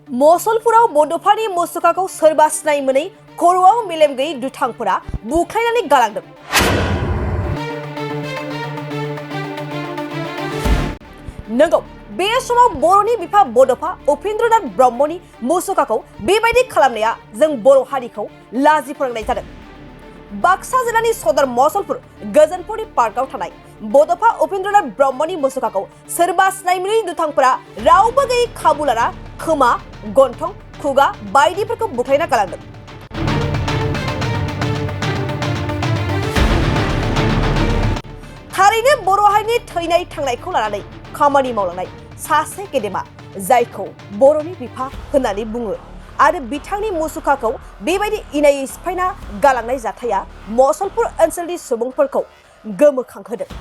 मसलपुराव बड'फानि मुसुखाखौ सोरबा सिनाय मोनै खर'आव मेलेम गैयै दुथांफोरा बुख्लायनानै गालांदों। नंगौ, बे समाव बर'नि बिफा बड'फा उपेन्द्रनाथ ब्रह्मनि मुसुखाखौ बेबायदि खालामनाया जों बर' हारिखौ लाजि फोनांनाय जादों। बाक्सा जिल्लानि सदर मसलपुर गोजोनपुरि पार्कआव थानाय बड'फा उपेन्द्रनाथ ब्रह्मनि मुसुखाखौ सोरबा सिनाय मोनै दुथांफोरा रावबो गैयै खाबु लाना खोमा, गन्थं, खुगा बायदिफोरखौ बुख्लायना गालांदों। थारैनो बर' हारिनि थैनाय थांनायखौ लानानै खामानि मावलांनाय सासे गेदेमा, जायखौ बर'नि बिफा होननानै बुङो आरो बिथांनि मुसुखाखौ बेबायदि इनायै सिफायना गालांनाय जाथाया मसलपुर ओनसोलनि सुबुंफोरखौ गोमोखांहोदों।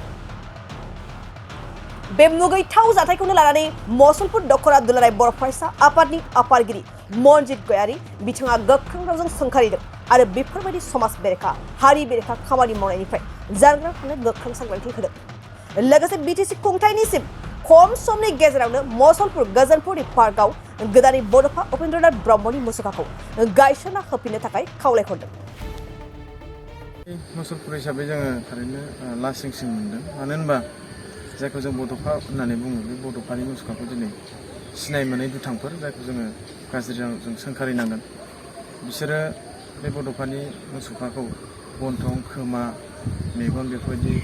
बे मुगैथाव जाथायखौनो लानानै मसलपुर दख'रा दुलाराय बर' फरायसा आफादनि आफादगिरि मनजित गयारि बिथाङा गोख्रों रावजों सोंखारिदों आरो बेफोरबायदि समाज बेरेखा, हारि बेरेखा खामानि मावनायनिफ्राय जानगाराव थानो गोख्रों सांग्रांथि होदों। लोगोसे बिटिसि खुंथायनिसिम खम समनि गेजेरावनो मसलपुर गोजोनपुरि पार्कआव गोदानै बड'फा उपेन्द्रनाथ ब्रह्मनि मुसुखाखौ गायसनना होफिननो थाखाय खावलायहरदों। मसलपुर हिसाबै जोङो थारैनो लासिंसिं मोनदों। मानो होनबा जायखौ जों बड'फा होननानै बुङो, बे बड'फानि मुसुखाखौ दिनै सिनाय मोनै दुथांफोर, जायखौ जोङो गाज्रि रावजों सोंखारिनांगोन, बिसोरो बे बड'फानि मुसुखाखौ गन्थं, खोमा, मेगन बेफोरबायदि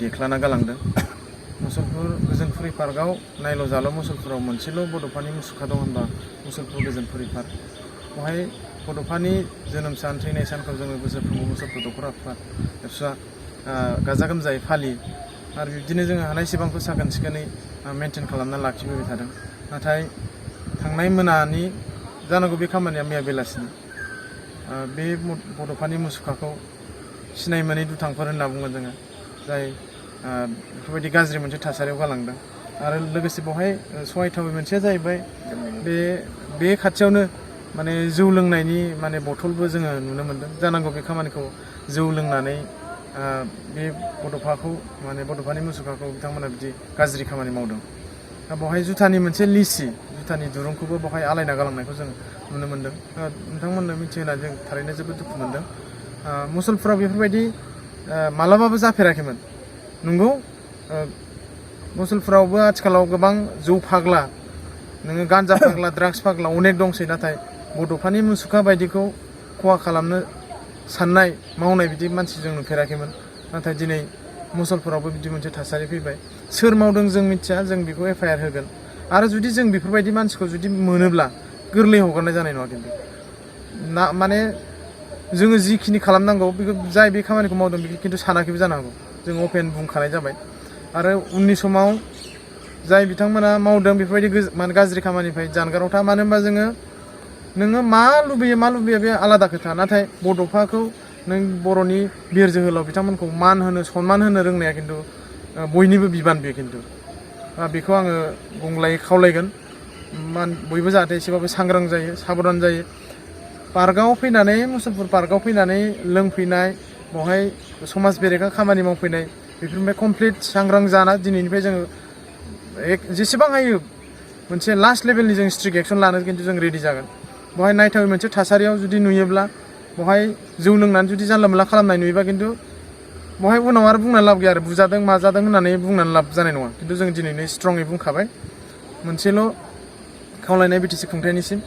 देख्लाना गालांदों। मसलपुर गोजोनपुरि पार्कआव नायल' जाल' मसलपुराव मोनसेल' बड'फानि मुसुखा दं होनबा मसलपुर गोजोनपुरि पार्क। बेवहाय बड'फानि जोनोम सान, थैनाय सानखौ जोङो बोसोरफ्रोमबो मसलपुर दख'रा आफाद एबसुआ गाजा गोमजायै फालियो आरो बिब्दिनो जोङो हानायसेबांखौ साखोन सिखोनै मेनटेन खालामना लाखिबोबाय थादों। नाथाय थांनाय मोनानि जानांगौ बे खामानिया मैया बेलासिनि बे बड'फानि मुसुखाखौ सिनाय मोनै दुथांफोर होनना बुङो जोङो, जाय बेफोरबायदि गाज्रि मोनसे थासारियाव गालांदों। आरो लोगोसे बेवहाय सहायथावै मोनसेया जाहैबाय बे खाथियावनो माने जौ लोंनायनि माने बथलबो जोङो नुनो मोन्दों। जानांगौ बे खामानिखौ जौ लोंनानै बे बड'फाखौ माने बड'फानि मुसुखाखौ बिथांमोना बिदि गाज्रि खामानि मावदों। दा बेवहाय जुथानि मोनसे लिसि, जुथानि दुरुंखौबो बेवहाय आलायना गालांनायखौ जों नुनो मोन्दों। नोंथांमोननो मिथिहोना जों थारैनो जोबोद दुखु मोन्दों। मसलपुराव बेफोरबायदि मालाबाबो जाफेराखैमोन। नंगौ, मसलपुरावबो आथिखालाव गोबां जौ फाग्ला, नोङो गान्जा फाग्ला, ड्राग्स फाग्ला अनेक दंसै। नाथाय बड'फानि मुसुखा बायदिखौ खहा खालामनो साननाय, मावनाय बिदि मानसि जों नुफेराखैमोन। नाथाय दिनै मसलपुरावबो बिदि मोनसे थासारि फैबाय। सोर मावदों जों मिथिया, जों बेखौ FIR होगोन। आरो जुदि जों बेफोरबायदि मानसिखौ जुदि मोनोब्ला गोरलै हगारनाय जानाय नङा। खिन्थु माने जोङो जिखिनि खालामनांगौ बेखौ, जाय बे खामानिखौ मावदों बेखौ खिन्थु सानाखैबो जानो हागौ। जों अपेन बुंखानाय जाबाय। आरो उननि समाव जाय बिथांमोना मावदों बेफोरबायदि गाज्रि खामानिनिफ्राय जानगाराव था। मानो होनबा नोङो मा लुबैयो बे आलादा खोथा। नाथाय बड'फाखौ नों बर'नि बिर जोहोलाव बिथांमोनखौ मान होनो, सनमान होनो रोंनाया खिन्थु बयनिबो बिबान। बेयो खिन्थु बेखौ आङो बुंलाय खावलायगोन। बयबो जाहाथे एसेबाबो सांग्रां जायो, साबधान जायो। पार्कआव फैनानै, मुसलपुर पार्कआव फैनानै लोंफैनाय, बेवहाय समाज बेरेखा खामानि मावफैनाय, बेफोरनिफ्राय कमप्लिट सांग्रां जाना दिनैनिफ्राय जोङो जेसेबां हायो मोनसे लास्ट लेभेलनि जों स्ट्रिक्ट एक्सन लानो खिन्थु जों रेडि जागोन। बेवहाय नायथावै मोनसे थासारियाव जुदि नुयोब्ला, बेवहाय जौ लोंनानै जुदि जानला मोनला खालामनाय नुयोबा खिन्थु बेवहाय उनाव आरो बुंनानै लाब गैया आरो बुजादों माजादों होननानै बुंनानै लाब जानाय नङा। खिन्थु जों दिनैनो स्ट्रङै बुंखाबाय। मोनसेल' खावलायनाय बिटिसि खुंथायनिसिम,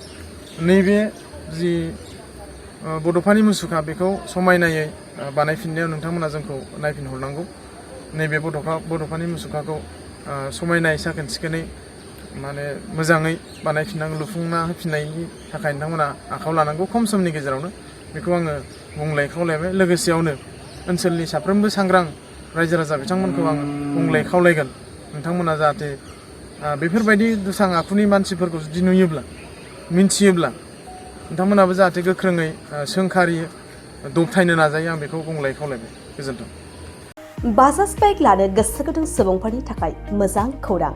नैबे जि बड'फानि मुसुखा बेखौ समायनायै बानायफिननायाव नोंथांमोना जोंखौ नायफिनहरनांगौ। नैबे बड'फानि मुसुखाखौ समायनायै साखोन सिखोनै माने मोजाङै बानायफिननांगौ, लुफुंना होफिननायनि थाखाय नोंथांमोना आखायाव लानांगौ खम समनि गेजेरावनो। बेखौ आङो बुंलाय खावलायबाय। लोगोसेयावनो ओनसोलनि साफ्रोमबो सांग्रां रायजो राजा बिथांमोनखौ आं बुंलाय खावलायगोन। नोंथांमोना जाहाथे बेफोरबायदि दुथां आखुनि मानसिफोरखौ जुदि नुयोब्ला, मिन्थियोब्ला, नोंथांमोनाबो जाहाथे गोख्रोङै सोंखारियो, दबथायनो नाजायो। आं बेखौ बुंलाय खावलायबाय। गोजोन्थों। बाजाज बाइक लानो गोसो गुदुं सुबुंफोरनि थाखाय मोजां खौरां।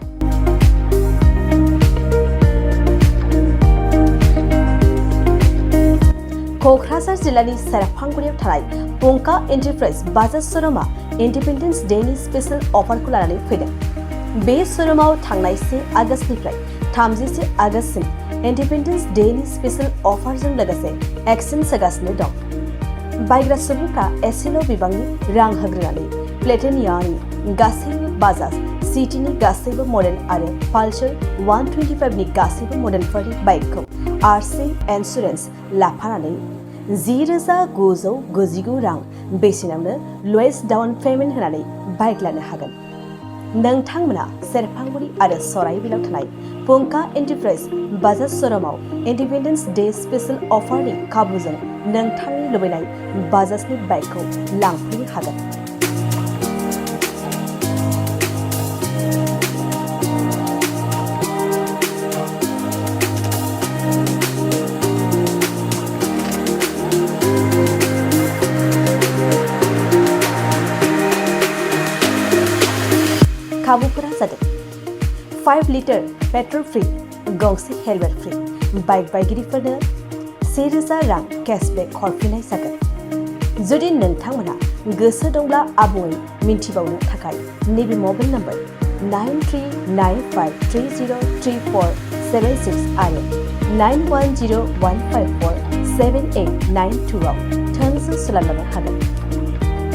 क'क्राझार जिल्लानि सेराफांगुरियाव थानाय पंका एन्टारप्राइज बाजाज श'रुमआ इन्डिपेन्डेन्स डेनि स्पेशल अफारखौ लानानै फैदों। बे श'रुमाव थांनाय 1 आगस्तनिफ्राय 31 आगस्तसिम इन्डिपेन्डेन्स डेनि स्पेशल अफारजों लोगोसे एक्सेन्ज होगासिनो दं। बायग्रा सुबुंफ्रा एसेल' बिबांनि रां होग्रोनानै प्लेटिनियानि गासैबो बाजाज सिटीनि गासैबो मडेल आरो पालसार 125नि गासैबो मडेलफोरनि बाइकखौ आरसि इन्सुरेन्स लाफानानै 10,999 रां बेसेनावनो लवेस्ट डाउन पेमेन्ट होनानै बाइक लानो हागोन। नोंथांमोना सेरफांगुरि आरो सराइबिलाव थानाय फुंखा एन्टारप्राइज बाजाज श'रुमाव इन्डिपेन्डेन्स डे स्पेशल अफारनि खाबुजों नोंथांनि लुबैनाय बाजाजनि बाइकखौ लांफैनो हागोन। खाबुफोरा जादों 5 लिटार पेट्रल फ्री, गंसे हेलमेट फ्री, बाइक बायगिरिफोरनो 1,000 रां केशबेक हरफिननाय जागोन। जुदि नोंथांमोना गोसो दंब्ला आबुङै मिन्थिबावनो थाखाय नैबे मबाइल नम्बर 9395303476 आरो 9101547892 आव थोंजों सोलायनो हागोन।